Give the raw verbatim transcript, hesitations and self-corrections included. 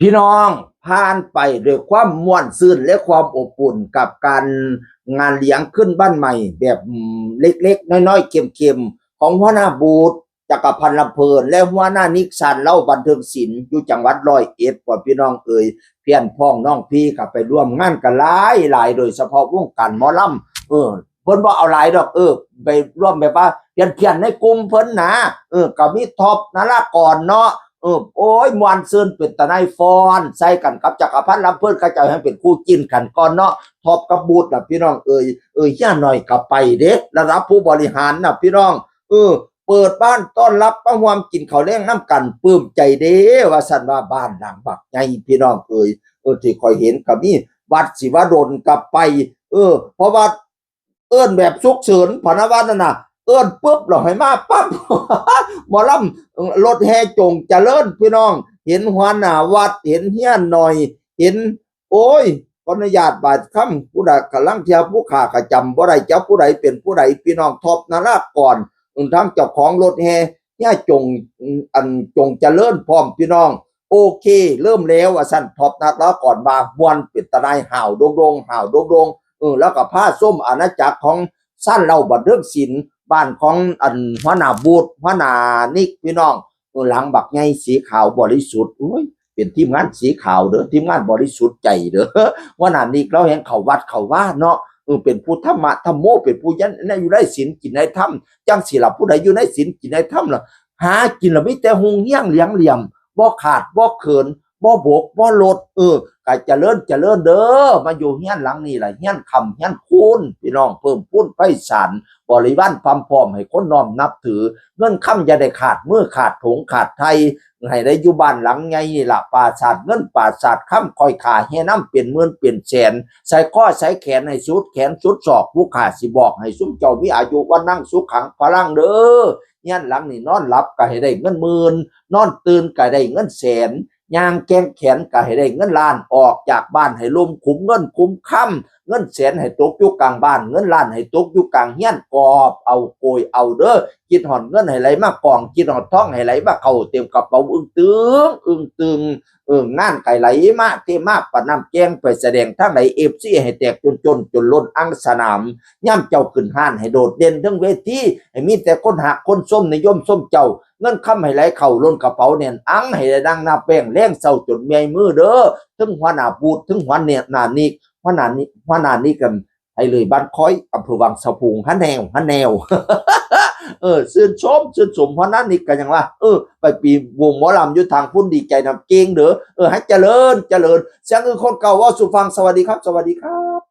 พี่น้อง ผ่านไปด้วยความม่วนซื่นและความอบอุ่นกับการงานเลี้ยงขึ้นบ้านใหม่แบบ อืม เล็กๆ น้อยๆ เค็มๆ ของหัวหน้าบูธ จักรพันธ์ลำเพลิน และหัวหน้านิก ชาญเล่าบันเทิงศิลป์ อยู่จังหวัดร้อยเอ็ด พ่อพี่น้องเอ๋ย เพี้ยนพ้องน้องพี่ก็ไปร่วมงานกันหลายหลาย โดยเฉพาะวงการหมอลำ เออ เพิ่นบ่เอาหลายดอก เออ ไปร่วมแบบว่าเพี้ยนๆ ในกลุ่มเพิ่นนะ เออ ก็มีท็อปนารากรเนาะ เออ โอ้ย ม่วนซื่นเป็นตาหน่ายฟ้อนใส่กันกับจักรพันธ์ลำเพลิน เขาเจ้าแฮ่งเป็นคู่จิ้นกันก่อนเนาะ ท็อปกับบูธน่ะพี่น้องเอ๋ย เออ เฮียหน่อยก็ไปเด้ ระดับผู้บริหารน่ะพี่น้อง เออ เปิดบ้านต้อนรับมาร่วมกินข้าวแลงนำกัน ปลื้มใจเด้ ว่าซั่น ว่าบ้านหลังบักใหญ่พี่น้องเอ๋ย เออ ที่ข้อยเห็นก็มีวัดศิวดลก็ไป เออ เพราะว่า เอิ้นแบบสุกเสิน พะนะว่านั่นน่ะ เอิ้นปุ๊บแล้วให้มาปั๊บ หมอลำ เอ่อ รถแห่จงเจริญพี่น้อง เห็นหัวหน้าวัด เห็นเฮียหน่อย เห็น โอ้ย ขออนุญาตบาดคำ ผู้ใดกำลังเที่ยวผู้ข้าก็จำบ่ได้ จักผู้ใดเป็นผู้ใด พี่น้อง ท็อปนารากร อืม ทั้งเจ้าของรถแห่ เฮียจง อืม อันจงเจริญพร้อมพี่น้อง โอเค เริ่มแล้ว ว่าซั่น ท็อปนารากรว่า ม่วนเป็นตาหน่าย ห้าวโด่งๆ ห้าวโด่งๆ เออ แล้วก็พาชมอาณาจักรของชาญเล่าบันเทิงศิลป์ บ้านของอันหัวหน้าบูธ หัวหน้านิก พี่น้อง เออ หลังบักใหญ่สีขาวบริสุทธิ์ โอ้ย เป็นทีมงานสีขาวเด้อ ทีมงานบริสุทธิ์ใจเด้อ หัวหน้านิกลาวแฮ่งเข้าวัดเข้าวาเนาะ เออ เป็นผู้ธรรมะธัมโม เป็นผู้ยัน อยู่ในศีลกินในธรรม จั่งซี้ล่ะ ผู้ใดอยู่ในศีลกินในธรรมล่ะ หากินแล้วมีแต่ฮุ่งเฮียงเหลียงเหลี่ยม บ่ขาดบ่เขิน บ่บกบ่ลด เออ ก็เจริญเจริญเด้อ มาอยู่เฮือนหลังนี้ล่ะ เฮือนค่ำเฮือนคูณ พี่น้อง เพิ่มพูนไพศาล บริวารพร่ำพร้อมให้คนน้อมนับถือ เงินคำอย่าได้ขาดมือขาดโถงขาดไถ่ ให้ได้อยู่บ้านหลังใหญ่นี่ล่ะ ปราสาทเงินปราสาทคำ ข้อยข้าแห่นำเป็นหมื่นเป็นแสน ใส่คอใส่แขนให้สุดแขนสุดศอก ผู้ข้าสิบอกให้ซุมเจ้ามีอายุวรรณังสุขังพลังเด้อ เฮือนหลังนี้นอนหลับก็ให้ได้เงินหมื่น นอนตื่นก็ได้เงินแสน ย่างแกว่งแขนก็ให้ได้เงินล้าน ออกจากบ้านให้ลุ่มคุ้มเงินคุ้มคำ เงินแสนให้ตกอยู่กลางบ้าน เงินล้านให้ตกอยู่กลางเฮือน กอบเอาโกยเอาเด้อ คิดฮอดเงินให้ไหลมากอง คิดฮอดทองให้ไหลมาเข้าเต็มกระเป๋า อึ้งตึง อึ้งตึง เออ งานก็ไหลมาเทมาปานน้ำแกว่ง ไปแสดงทางใด เอฟซี ให้แตกจนจน จนล้นอังสนาม ยามเจ้าขึ้นฮ้านให้โดดเด่นเทิงเวที ให้มีแต่คนฮักคนชมนิยมชมเจ้า เงินคำให้ไหลเข้าล้นกระเป๋าแน่นอัง ให้ได้ดังนับแป้ง แลงเช้าจนเมื่อยมือเด้อ เทิงหัวหน้าบูธ เทิงหัวหน้านิก หัวหน้านิก หัวหน้านิกกัน ให้เลยบ้านค้อย อำเภอวังสะพุง ฮะแนว ฮะแนว เออ ชื่นชม ชื่นชมหัวหน้านิกกันหยังวะ เออ ไปปีวงหมอลำอยู่ทางพุ้น ดีใจนำเก่งเด้อ เออ ให้เจริญ เจริญ เสียงคือคนเก่าเว้าสู่ฟัง สวัสดีครับ สวัสดีครับ